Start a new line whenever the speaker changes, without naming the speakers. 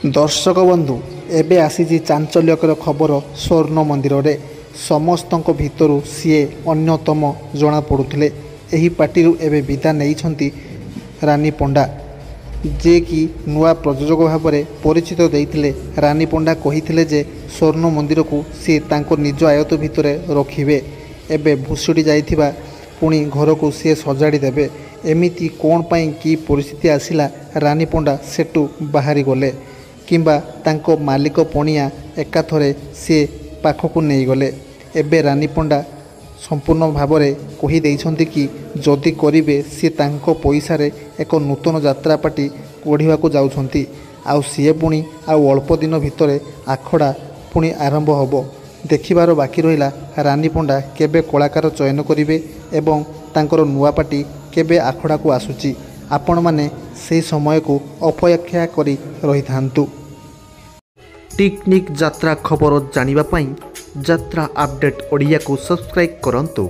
ଦର୍ଶକ ବନ୍ଧୁ, ଏବେ ଆସିଛି ଚାଞ୍ଚଲ୍ୟକର ଖବର। ସ୍ୱର୍ଣ୍ଣ ମନ୍ଦିରରେ ସମସ୍ତଙ୍କ ଭିତରୁ ସିଏ ଅନ୍ୟତମ ଜଣାପଡ଼ୁଥିଲେ। ଏହି ପାର୍ଟିରୁ ଏବେ ବିଦା ନେଇଛନ୍ତି ରାନୀ ପଣ୍ଡା, ଯିଏକି ନୂଆ ପ୍ରଯୋଜକ ଭାବରେ ପରିଚିତ ଦେଇଥିଲେ। ରାନୀ ପଣ୍ଡା କହିଥିଲେ ଯେ ସ୍ୱର୍ଣ୍ଣ ମନ୍ଦିରକୁ ସିଏ ତାଙ୍କ ନିଜ ଆୟତ୍ତ ଭିତରେ ରଖିବେ। ଏବେ ଭୁଶୁଡ଼ି ଯାଇଥିବା ପୁଣି ଘରକୁ ସିଏ ସଜାଡ଼ି ଦେବେ। ଏମିତି କ'ଣ ପାଇଁ କି ପରିସ୍ଥିତି ଆସିଲା, ରାନୀ ପଣ୍ଡା ସେଠୁ ବାହାରିଗଲେ କିମ୍ବା ତାଙ୍କ ମାଲିକ ପଣିଆ ଏକାଥରେ ସିଏ ପାଖକୁ ନେଇଗଲେ। ଏବେ ରାନୀ ପଣ୍ଡା ସମ୍ପୂର୍ଣ୍ଣ ଭାବରେ କହିଦେଇଛନ୍ତି କି ଯଦି କରିବେ, ସିଏ ତାଙ୍କ ପଇସାରେ ଏକ ନୂତନ ଯାତ୍ରା ପାର୍ଟି ଗଢ଼ିବାକୁ ଯାଉଛନ୍ତି। ଆଉ ସିଏ ପୁଣି ଆଉ ଅଳ୍ପ ଦିନ ଭିତରେ ଆଖଡ଼ା ପୁଣି ଆରମ୍ଭ ହେବ। ଦେଖିବାର ବାକି ରହିଲା, ରାନୀ ପଣ୍ଡା କେବେ କଳାକାର ଚୟନ କରିବେ ଏବଂ ତାଙ୍କର ନୂଆ ପାର୍ଟି କେବେ ଆଖଡ଼ାକୁ ଆସୁଛି। ଆପଣମାନେ ସେହି ସମୟକୁ ଅପେକ୍ଷା କରି ରହିଥାନ୍ତୁ।
ଟିକ୍ନିକ୍ ଯାତ୍ରା ଖବର ଜାଣିବା ପାଇଁ ଯାତ୍ରା ଆପଡେଟ୍ ଓଡ଼ିଆକୁ ସବସ୍କ୍ରାଇବ୍ କରନ୍ତୁ।